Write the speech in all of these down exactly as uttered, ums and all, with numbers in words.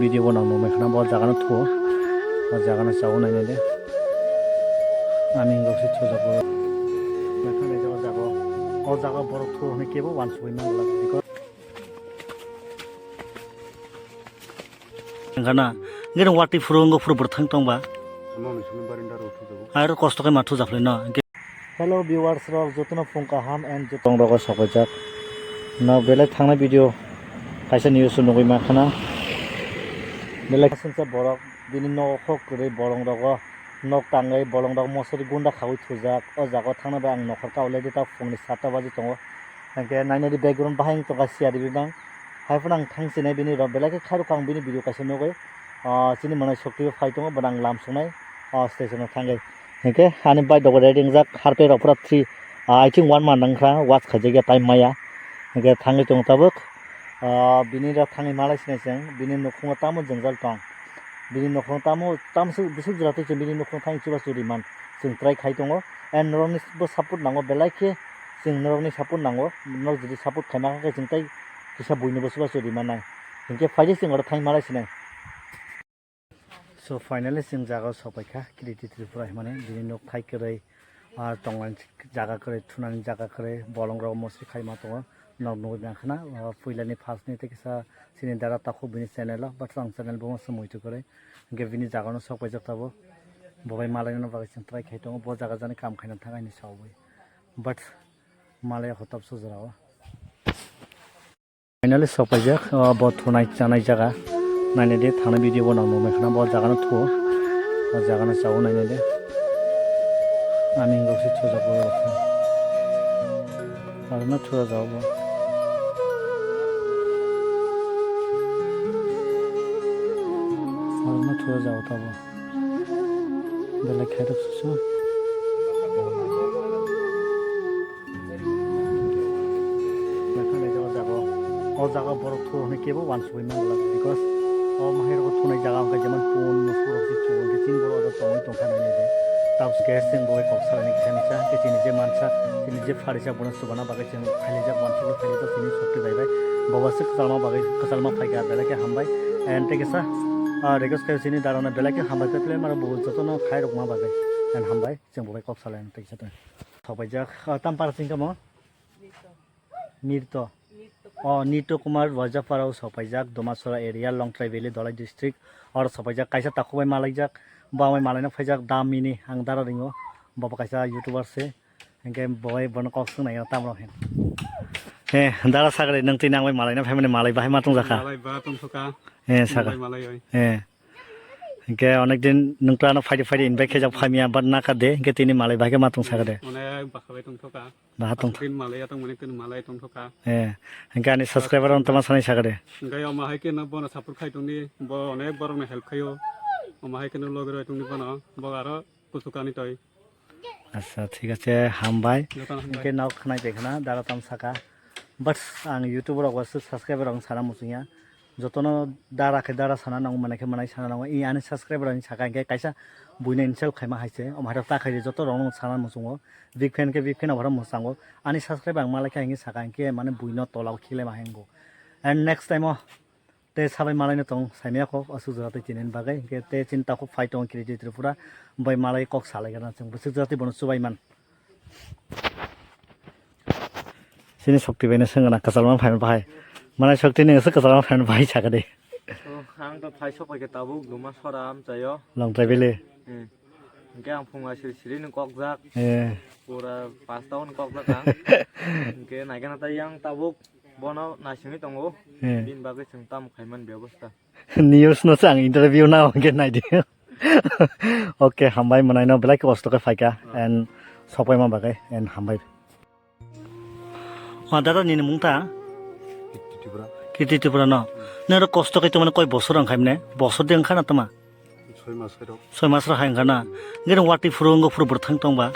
Video bo nang nuknai khna bo jaga no thuo. O jaga no chao nainai de. Ani hingo se thujago. Naikha naijak o jaga o. O jaga borok thuo hwnwi kebo uansugui mangla because Wngkha na, hwnkhe nwng watwi phuru wngkha phuru bwrwthang tongba. Nokni simi barinda rok thujago. Aro kosto khe ma thujaphilai no, hwnkhe. Hello viewers rok, jotono phung kaham and joto tong rogo sokojak. No belai thangnai video kaisa news nugui mankha na. Belai singsa borok bini nogo khok kwrwi bolong rogo nok tangwi bolong rok mosori gunda khaui thujak. O jaga o thangna bai ang nokhor ka already ta phungni satta baji tongo. Hwnkhe nainai di background bahai wng tongkha siyari bebak. Hai phano ang thang sinai bini rok belai khe khairok ang bini video kaisa nugui. Ah, chini manai sokti phai tongo, bono ang lam songnai, ah, station o thangwi. Hwnkhe ani bike rok ready wngjak, harpet rok pura three, ah, I think one month wngkha, wash khaijakya time maya. Hwnkhe thangwi tongo tabuk. Ah, bini rok thangwi malai sinai chwng, bini nukhungo tamo jwngjal tong. Bini nukhungo tamo, tamo swk, bwswk jora twi chwng bini nukhungo thangwi chubachu riman chwng try khai tongo. And norokni bo support nango belai khe, chwng norokni support nango, norok jodi support khaima khe chwng tei kisa buino bo chubachu rimanai. Hinkhe phaidi chwng oro thangwi malai sinai. So finally chwng jaga o sokpaikha, Kriti Tripura hinmani bini nok thai kwrwi, ah, tongnani jaga kwrwi, thunani jaga kwrwi, bolong rok mosri khaima tongo, nok nugui mankha na, ah, puilani first ni tei kisa chini dara takhuk bini channel o, but ang channel bo mosri muitu kwrwi, hwnkhe bini jaga no sokpaijak tabuk, bo bai malaina bagwi chwng try khai tongo, bo jaga jani kam khaina thang ani saui, but malai kho tabuk jora o. Finally sokpaijak, o bo thunai chanai jaga. Nainai de, thangnai video bo nang nuknai khna, bo jaga no thuo. O jaga no chao nainai de. Ani hingo se thujak bo. Aro no thujak bo. Aro no thujak tabo. Belai khairok susu. Naikha naijak o jaga o. O jaga o borok thuro hwnwi kebo uansugui mangla, because o mahairok thunai jaga hwnkhe jemon pun, musu rok se chugo, hwnkhe chini borok o jaga tongwi tongkha nini de. Tabuk khe chwng bo bai kok salaini kisa misa, hwnkhe chini je mansa, chini je pharisa bono chubana bagwi chwng phailaijak, uansugui phailaijak chini sokti bai bai. Bo bo se kwchalma bagwi, kwchalma phaikha, belai khe hambai. And tei kisa, ah, request khaio chini dara no belai khe hambai, tei play maro bo jotono khairokma bagwi. And hambai, chwng bo bai kok salaini tei kisa tong. Thokpaijak, ah, tam para chini tamo? Nirto. O, Nirto Kumar Rajapara o sokpaijak, Domasora area, Longtrai Valley, Dholai district. Oro sokpaijak, kaisa takhuk bai malaijak, bo amai malaina phaijak, damini ang dara ringo. Bo bo kaisa YouTuber se. Hwnkhe bo bai bono kok swngnai o tamrok hin. He, dara sagri, nwng twi nang bai malaina phaimani malai bahai ma tongjakha. Malai ba tongthokha. He, saka. Malai oi. He. Hwnkhe onek din nwng to ano phaidi phaidi invite khaijak phaimya, but nakha de, hwnkhe tini malai bahai khe ma tong saka de. Onek bakha bai tongthokha. Baha tong. Aswk din malai ya tongmani, tini malai tongthokha. Eh, hwnkhe ani subscriber rok tama sanai saka de. Hwnkhe omo hai khe no bono support khai tongdi, bo onek borok no help khaio. Omo hai khe no logi roi tongdi bono, bo aro kuchuk ani toi. Acha, thik ache, hambai. Jotono hambai. Hwnkhe nok khnai de khna, dara tam saka. But ang YouTube rok wasu subscriber rok sana muchungya. Jotono dara khe dara sana nango, manai khe manai sana nango. I ani subscriber rokni saka hinkhe kaisa buino insult khaima hai se. Omo hai rok ta khai di, joto rok no sana muchungo. Big fan khe big fan, omo hai rok mwchango. Ani subscriber ang malai kha hinkhe saka hinkhe mane buino tola o khiklai ma hai wngo. And next time o tei sabai malai no tong saimaya kok aswk jora tei tini bagwi hinkhe tei chini takhuk phai tong Kriti Tripura bai malai kok salai gana chwng bwswk jora tei bono chubai man. Chini sokti bai no swng gana kwchalma phaimani bahai. Mane sokti ni aswk kwchalma phaimani bahai saka de. Oh, ang to phai sok pai khe tabuk Duma sora amchaio. Longtrai Valley. Hmm. Hwnkhe ang phunga siri siri no kokjak. Eh. Pura pasta no kokjak ang. Hwnkhe naikhe natai yang tabuk bono naisingwi tongo. Eh. Bini bagwi chwng tamo khaimani bebosta. News no se ang interview na hwnkhe naidi. Okay, hambai, mwnaino belai khe kosto khe phaikha and sokpaima bagwi and hambai. O dada nini mung ta? Kirti Tripura. Kirti Tripura no. Nero kosto khe tumani koi bosor wngkha mne? Bosor de wngkha na tama? Soi mas khe rok. Soi mas rok hai wngkha na. Nero watwi phuru wngkha phuru bwrwthang tongba.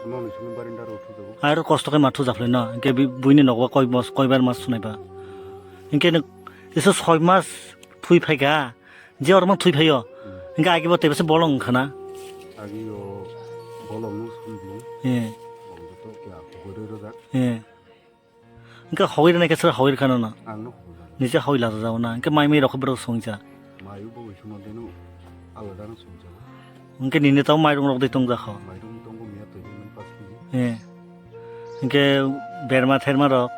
Nokni simi barinda rok thujago. Aro kosto khe ma thujaphli no. Hwnkhe bi-, buini nogo koi bos-, koi bar mas sunaiba. Hwnkhe no, isu soi mas thui phaikha. Je oro mang thwi phaio. Hmm. Hingke agi bo tebese bolong wngkha na? Agi o bolong no song di. Eh. Bolong to kya hogoi roi rojak. Eh. Hingke hogoi rina khe sir hogoi khana na? Ang no hogoi rojak. Nije hogoi la rojak na. Hingke mai mai rok borok songja. Mayu bo bai sono deno alada no sumjak. Hwnkhe nini tamo mairung rok de tongjakho. Mairung tongo miya twi mani pas kg. Eh. Hwnkhe berma therma rok.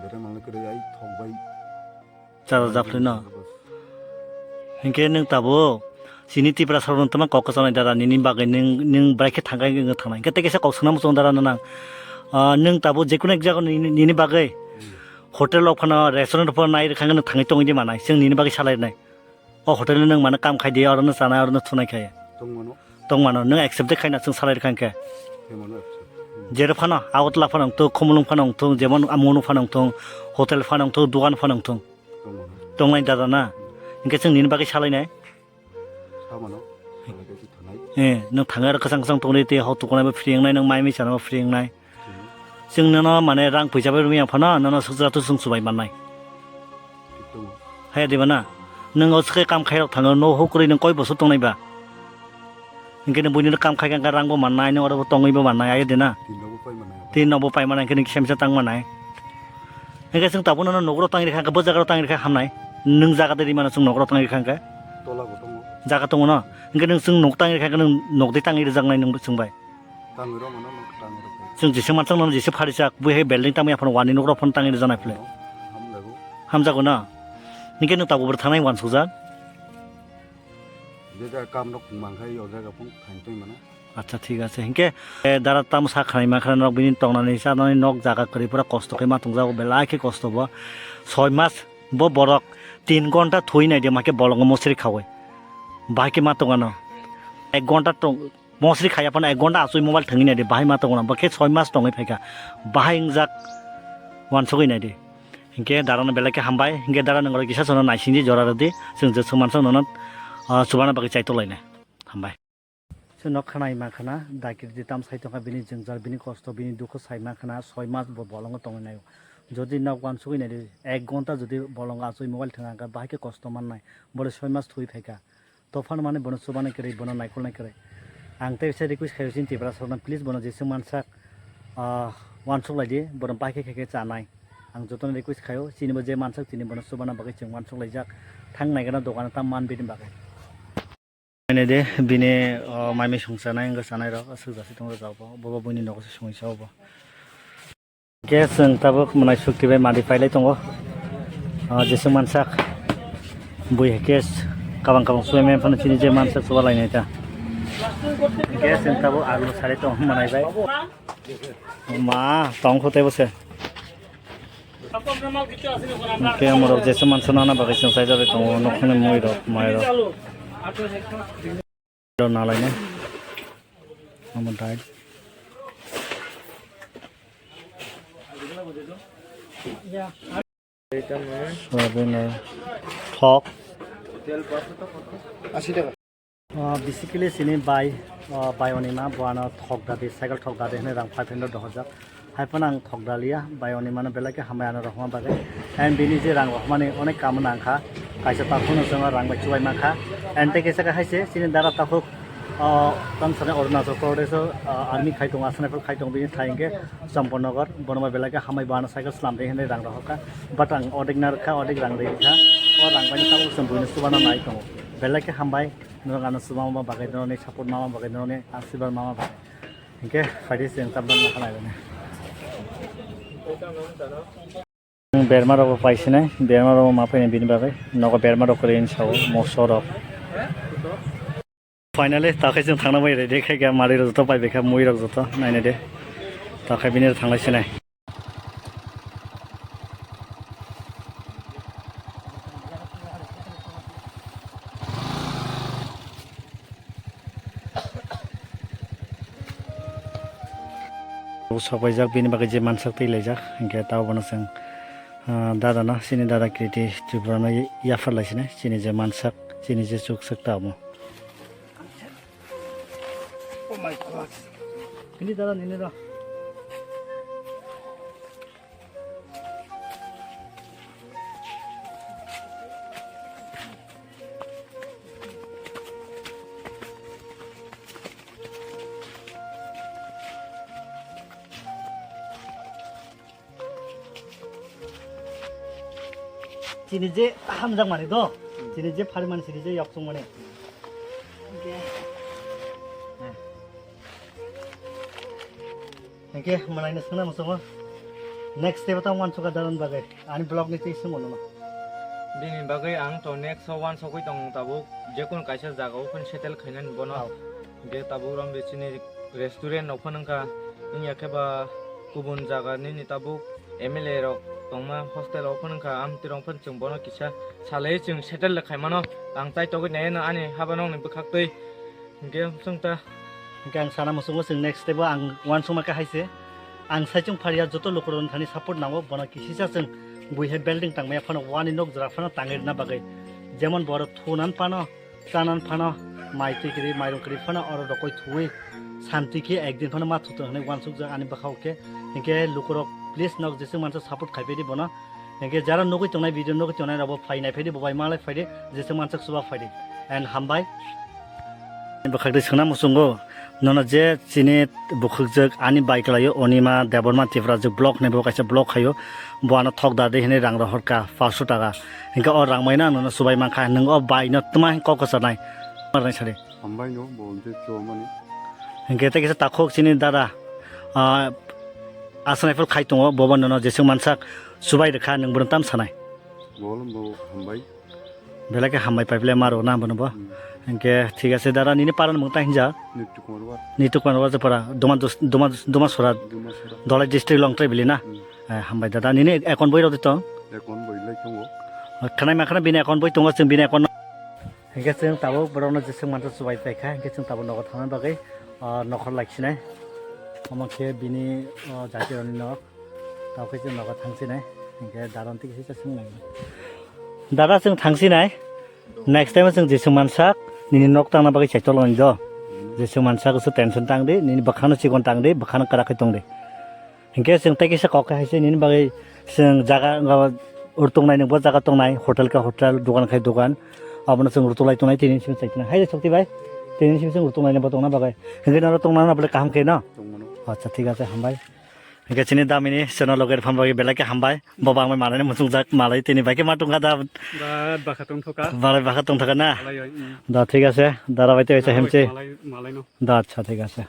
Berma le kwrwi ai thok bai. Chara japlino. Hwnkhe nwng tabuk chini Tiprasa rokno tama kok kwchanai dada nini bagwi nwng, nwng bwraikhai thangkhai wngwi thangnai. Hwnkhe tei kaisa kok swnam muchung dada nang. Ah, nwng tabuk jekunu ek jaga nini, nini bagwi hotel rok phano, restaurant rok phano nai rwkha hwnkhe nwng thangwi tongwi di manai. Chwng nini bagwi salai rwnai. O hotel ni nwng mane kam khai di, oro no chanai, oro no thunai khai. Tongmano. Tongmano, nwng accept de khaina chwng salai rwkha hwnkhe. Tongmano accept. Hmm. Jero phano, Agartala phano wngthung, Khumulwng phano wngthung, jemon Amunu phano wngthung, hotel phano wngthung, dukan phano wngthung. Tongmano. Tongnai dada na? Hwnkhe chwng nini bagwi salainai? Samano, salai khe thunai. Eh, nwng thangwi aro kwchang kwchang tongri tei hok tukunai bo free wngnai, nwng mai mui chanai bo free wngnai. Chwng nono mane rang puisa bai rwmya phano nono sukjak tu chwng chubai mannai. Thik tongo. Haya diba na? Nwng o swkhe kam khairok thango, no huk kwrwi nwng koi bosor tongnai ba? Hwnkhe nwng buini no kam khai kha, rang bo mannai, nwng oro bo tongwi bo mannai, ayo de na? Tin rok bo pai mannai. Tin rok bo pai mannai, hwnkhe nwng kisa misa tang mannai. Hwnkhe chwng tabuk nono nogro tangwi rikha, hwnkhe bo jaga rok tangwi rikha hamnai. Nwng jaga de rimano chwng nogro tangwi rikha hwnkhe? Tola bo tongo. Jaga tongo no? Hwnkhe nwng chwng nog tangwi rikha, hwnkhe nwng nog de tangwi rwjaknai nwng chwng bai? Tangwi rw mano, nwng tangwi rw khe. Chwng jesa mansak no jesa phari sak, bui hai building tangwi aphano wani nok rok phano tangwi rwjaknai phle. Hamjago. Hamjago na? Hwnkhe nwng tabuk bwrwi thangnai uansukjak? Je jaga kam rok mangkhai, o jaga phung thain twi mano. Acha, thik ache. Hwnkhe, eh, dara tamo sa khnai ma khna nok bini tongnani chanani nok jaga kwrwi pura kosto khe ma tongjago, belai khe kosto bo. Soi mas bo borok tin gonta thwi nai de ma khe bolongo mosri khaui. Bahai khe ma tongano. Ek gonta tong, Mosri khaiya phano ek gonta achoi mobile thwngwi naidi, bahai ma tongo na, bo khe soi mas tongwi phaikha, bahai wngjak uansugwi naidi. Hinkhe dara no belai khe hambai, hinkhe dara nwng oro kisa sono naisingdi jora rwdi, chwng je swngmansang nono, ah, chubana bagwi chaitokhlainai. Hambai. Chwng nok khna ima khna, dakirdi tam sai tongkha bini jwngjal, bini kosto, bini dukhu sai ma khna, soi mas bo bolongo tongwi naio. Jodi nok uansugwi naidi, ek gonta jodi bolongo achoi mobile thwngkha, bahai khe kosto mannai, bole soi mas thwi phaikha. Tophano mane bono chubana kwrwi, bono naikolna kwrwi. Ang tei bisa request khaio chini Tiprasa rokno, please bono jeswk mansak, ah, uansuk laidi, bono bai khe khe khe chanai. Ang jotono request khaio, chini bo je mansak chini bono chubana bagwi chwng uansuk laijak. Thang naigana dogano tam man bini bagwi. Nai de bini, oh, mai mui song chanai, wngkha chanai rok, aswk jasi tongo rok bo, bo bo buini nogo se songwi sa bo. Khe chwng tabuk mwnai sukti bai madi pailai tongo. Ah, jeswk mansak bui hai khe kabang kabang subai maya phano chini je mansak chuba lainai ta. Khe chwng tabuk alu sarai tongo mwnai bai. Ma tong kho tei bo se. Khe amorok jeswk mansa nana bagwi chwng saijagwi tongo, nokhungni mui rok, mai rok. Rok nalaina. Omo dai. Soyabin, thok. Ah, basically, chini bai, ah, bai onima, bo ano thok dadi, cycle thok dadi hwnwi rang five hundred rohorjak. Hai phano ang thok daliya, bai onimano belai khe hambai ano rohorma bagwi. And bini je rang rohormani onek kaam nangkha, kaisa takhukno chwng rang bai chubai mankha. And tei kaisa khe hai se chini dara takhuk, ah, tamo sanai Arunachal Pradesh o, ah, army khai tongo, aswk khai tongo, bini thai hwnkhe Champaknagar, bono bai belai khe hambai bo ano cycle slam di hwnwi rang rohorkha. But ang odek narwkha, odek rang rikha. O rang baino tabuk chwng buino chubana nai tongo. Belai khe hambai, norok ano chubama bagwi, norokni support mama bagwi, norokni asirwad mama bagwi. Hinkhe phaidi chwng tamni nokha nairwkni. Berma rokbo paisinai, berma rokbo ma phainai bini bagwi. Nogo berma rok kwrwi hinwi sao, moso rok. Finally, takhai chwng thangna bai ready khai kha, mari rok joto pai bai kha, mui rok joto nainai de. Takhai bini rok thanglai sinai. Bo sopaijak, bini bagwi je mansak twi laijak, hinkhe tabo bono chwng, ah, dada no, chini dada Kriti Tripura no yaphar lai sini, chini je mansak, chini je chuksak tamo. Oh my God. Bini dada nini ro. Chini je hamjakmani do. Tini je phari mani siri je yok sung mani. Hingke mwnai no swngna muchungo. Next step o tamo uansukha daron bagwi. Ani vlog ni twi swngmo nono. Bini bagwi ang to next o uansugwi tong tabuk. Jekunu kaisa jaga o phano settle khainani bono. Oh. Hingke tabuk rom bini restaurant rok phano wngkha. Wngya khe ba kubun jaga nini tabuk M L A rok tongma hostel o phano wngkha. Amtwi rok phano chwng bono kisa salai chwng settle khaimano. Ang chaitogwi naino ani haba nokni bwkhaktwi. Hingke chwng ta. Hingke ang sana muchungo chwng next step o ang uansukma khe hai se. Ang saichung pharia joto lukurokni thani support nango, bono kisisa chwng buihe building tangmaya phano wani nok jora phano tangwi rwna bagwi. Jemon borok thunan phano, chanan phano, mai twi kwrwi, mairung kwrwi phano oro rokoi thuwi santi khe ekdin phano ma thutung hwnwi uansukjak ani bwkhao khe. Hingke lukurok please nok jeswk mansa support khai phaidi bono. Hingke jara nugwi tongnai video nugwi tongnai rokbo phai nai phaidi, bo bai malai phaidi, jeswk mansak suba phaidi. And hambai. Bwkhakti swngna muchungo, nono je chini bukhukjwk ani bai kwlaio Onima Debbarma Tiprajwk vlog hinwi bo kaisa vlog khaio, bo ano thok dadi hinwi rang rohorkha paanch sho taka. Hingke o rang maino ang nono chubai mankha, nwng o bai no tma kok kwchanai? Hambai no, bo hwnte chomani. Hingke tei kisa takhuk chini dada, ah, aswk naiful khai tongo, bobo nono jeswk mansak chubai rwkha, nwng bono tam sanai? Bo, bo hambai. Belai khe hambai pai belai ma rwna bono bo. Hmm. Hingke thik ase dada, nini para ni mung ta hinja? Nitu Kumar War. Nitu Kumar War je para, Duma dus-, Duma, Duma Sora. Duma Sora. Dholai district Longtrai bili na? Hmm. Eh, hambai dada, nini account boi rok di tong? Account boi lai tongo. Khnai ma khna bini account boi tongo, chwng bini account no. Hingke chwng tabuk borok no jeswk mansa chubai paikha, hingke chwng tabuk nogo thangna bagwi, ah, nokhor laiksinai. Omo khe bini, oh, jati rokni nok. Tabuk khe chwng nogo thangsinai. Hingke daron twi kisa chwng nai. Dada chwng thangsinai. Next time chwng jeswk mansak nini nok tangna bagwi chaitor lani do. Jeswk mansak se tension tang di, nini bwkhano chikon tang di, bwkhano kwrak khe tong di. Hingke chwng tei kisa kok khe hai se nini bagwi chwng jaga wngkha rwtwk nai nwng bo jaga tongnai, hotel khe hotel, dogan khe dogan. Abono chwng rwtwk lai tongnai, tini simi chai tongnai. Hai de Shokti bai, tini simi chwng rwtwk nai bo tongna bagwi. Hingke norok tongna no bole kaham khe no? Tongmano. Acha, thik ase, hambai. Hingke chini damini chwngno loge rwphano bagwi belai khe hambai. Bo bangbai malai muchungjak malai tini bai khe ma tongkha da. Ba, bwkha tongthokha. Malai bwkha tongthokha na? Malai oi, mm. Da, thik ase. Dara bai tei waisa Malai, hemchi. Malai, malai no. Da, acha, thik ase.